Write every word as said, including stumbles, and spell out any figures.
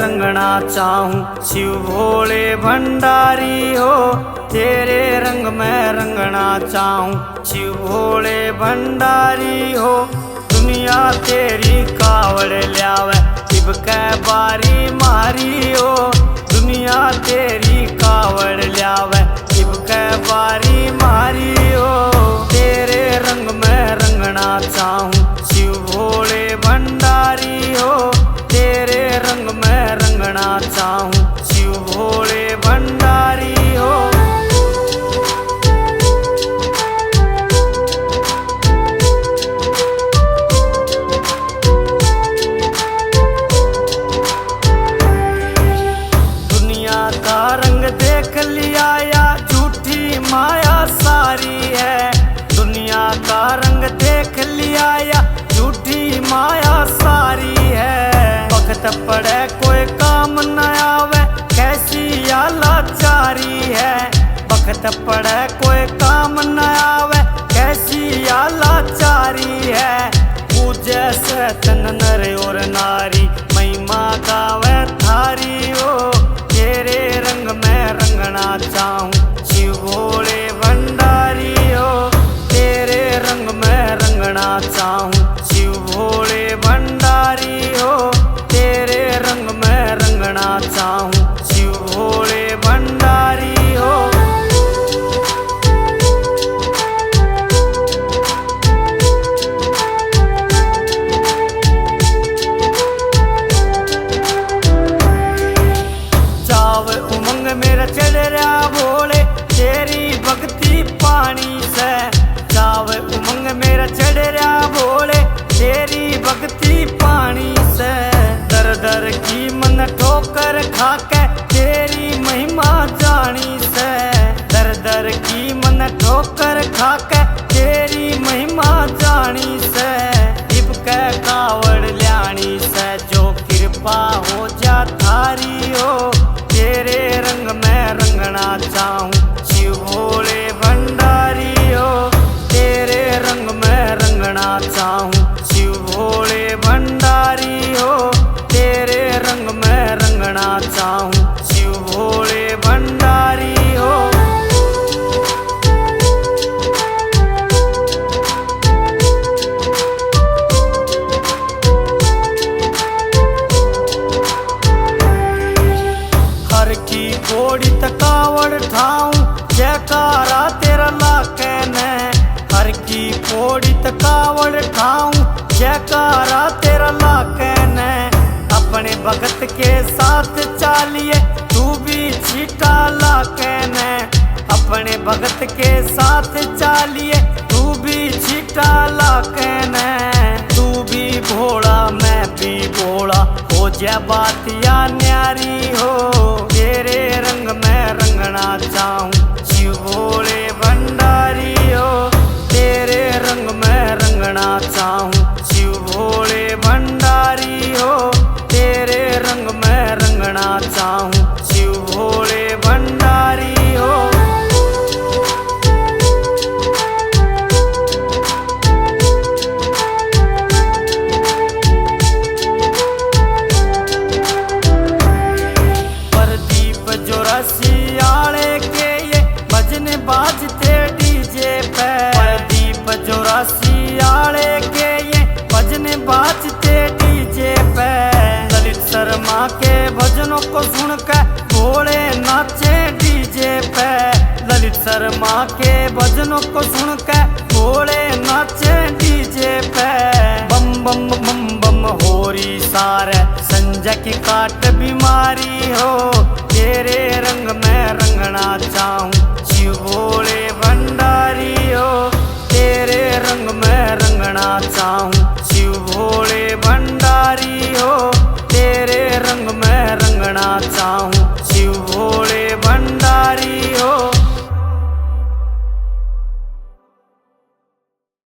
रंगना चाहूं शिव भोले भंडारी हो, तेरे रंग में रंगना चाहूं शिव भोले भंडारी हो। दुनिया तेरी कावड़ ल्यावे, इब के बारी मारी हो। दुनिया तेरी कावड़ ल्यावे, इब के बारी मारी हो। तेरे रंग में रंगना चाहूं शिव भोले भंडारी हो, तेरे रंग में रंगना चाहूं शिव भोले भंडारी हो। दुनिया का रंग देख लिया या झूठी माया सारी है। दुनिया का रंग देख लिया या झूठी माया सारी है। वक्त पड़े कोई काम न आवे, कैसी या लाचारी है। वक्त पड़े कोई काम न आवे, कैसी या लाचारी है। पूजे से तन नर और नारी, महिमा गावे थारी हो। तेरे रंग में रंगना चाहूं शिव भोले भंडारी हो। तेरे रंग में रंगना चाहूं शिव भोले भंडारी हो। तेरे रंग में रंगना चाहूं शिव भोले भंडारी हो। चाव उमंग मेरा चढ़ रहा भोले, तेरी भक्ति पानी से। चाव उमंग मेरा चढ़ रहा भोले, तेरी भक्ति पानी से। दर दर की मन ठोकर खाके, तेरी महिमा जानी से। दर दर की मन ठोकर खाके, तेरी महिमा जानी से। इब के कावड़ ल्याणी से, जो कृपा हो जा थारी हो। तेरे रंग में रंगना चाहूं शिव भोले भंडारी हो। तेरे रंग में रंगना चाहूं शिव भोले भंडारी हो। तेरे रंग में रंगना चाहूं शिव भोले भंडारी हो। हर की पौड़ी तक कावड़ ठाऊं, जयकारा तेरा लाके ने। हर की पौड़ी तक कावड़ ठाऊं, जयकारा तेरा लाके ने। अपने भगत के साथ चालिए, तू भी छीटा लाके ने। अपने भगत के साथ चालिए, तू भी छीटा लाके ने। तू भी भोला, मैं भी भोला, हो जा बात या न्यारी हो। तेरे रंग में रंगना चाहूं शिव भोले भंडारी हो। तेरे रंग में रंगना चाहूं शिव भोले भंडारी हो। तेरे रंग में रंगना चाहूं शिव भोले भंडारी हो। प्रदीप चौरासी आले के ये भजन बाजते डीजे पे। प्रदीप चौरासी आले के ये भजन बाजते डीजे पे। ललित शर्मा के भजनों को सुनकर भोले नाचे डीजे पे। ललित शर्मा के भजनों को सुनकर भोले नाचे डीजे पे। बम बम बम बम होरी सारे संजय की काट बीमारी हो। तेरे रंग में रंगना चाहूं शिव भोले भंडारी हो। तेरे रंग में रंगना चाहूं